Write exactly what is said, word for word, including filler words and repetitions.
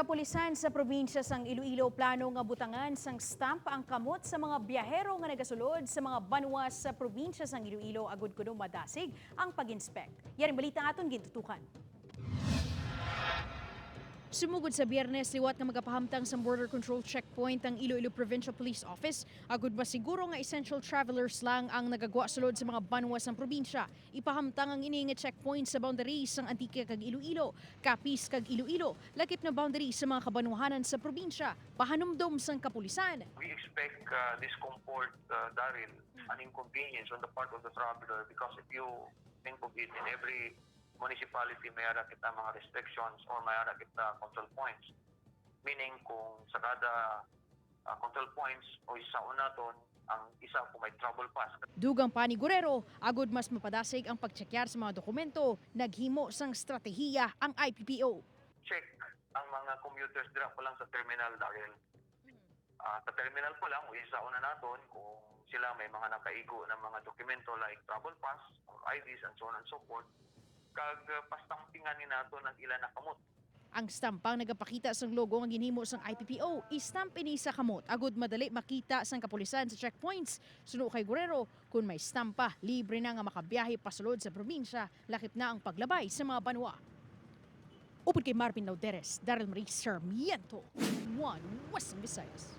Kapulisan sa probinsya sang Iloilo plano nga butangan sang stamp ang kamot sa mga biyahero nga nagasulod sa mga banwa sa probinsya sang Iloilo agud kuno madasig ang pag-inspect. Yaring balita aton gintutukan. Sumugod sa Biyernes, liwat nga magapahamtang sa border control checkpoint ang Iloilo Provincial Police Office agud masiguro nga essential travelers lang ang nagagwa sulod sa mga banwa sang probinsya. Ipahamtang ang ini nga checkpoint sa boundary sang Antique kag Iloilo, Capiz kag Iloilo, lakip na boundary sa mga kabanwahanan sa probinsya, pahanumdom sang kapulisan. We expect uh, discomfort, uh, Daryl, an inconvenience on the part of the traveler because if you think of it, in every municipality may ara kita mga restrictions or may ara kita control points. Meaning kung sa kada uh, control points o isaon naton ang isa kung may travel pass. Dugang pa ni Guerrero, agud mas mapadasig ang pagtsekyar sa mga dokumento, naghimo sang estratehiya ang I P P O. Check ang mga commuters dira pa lang sa terminal, Daryl. Ah, sa terminal pa lang, isaon na naton kung sila may mga nakaigo na mga dokumento like travel pass or I Ds and so on and so forth. Kag uh, pastampingan ni naton ang ila nakamot. Ang stampang nagapakita sang logo nga ginhimo sang I P P O. I-stamp ini sa kamot agud madali makita sang kapulisan sa checkpoints. Suno kay Guerrero, kun may stampa, libre na nga makabiyahe pasulod sa probinsya, lakip na ang paglabay sa mga banwa. Upod kay Marvin Lauderes, Daryl Marie Sarmiento, One Western Visayas.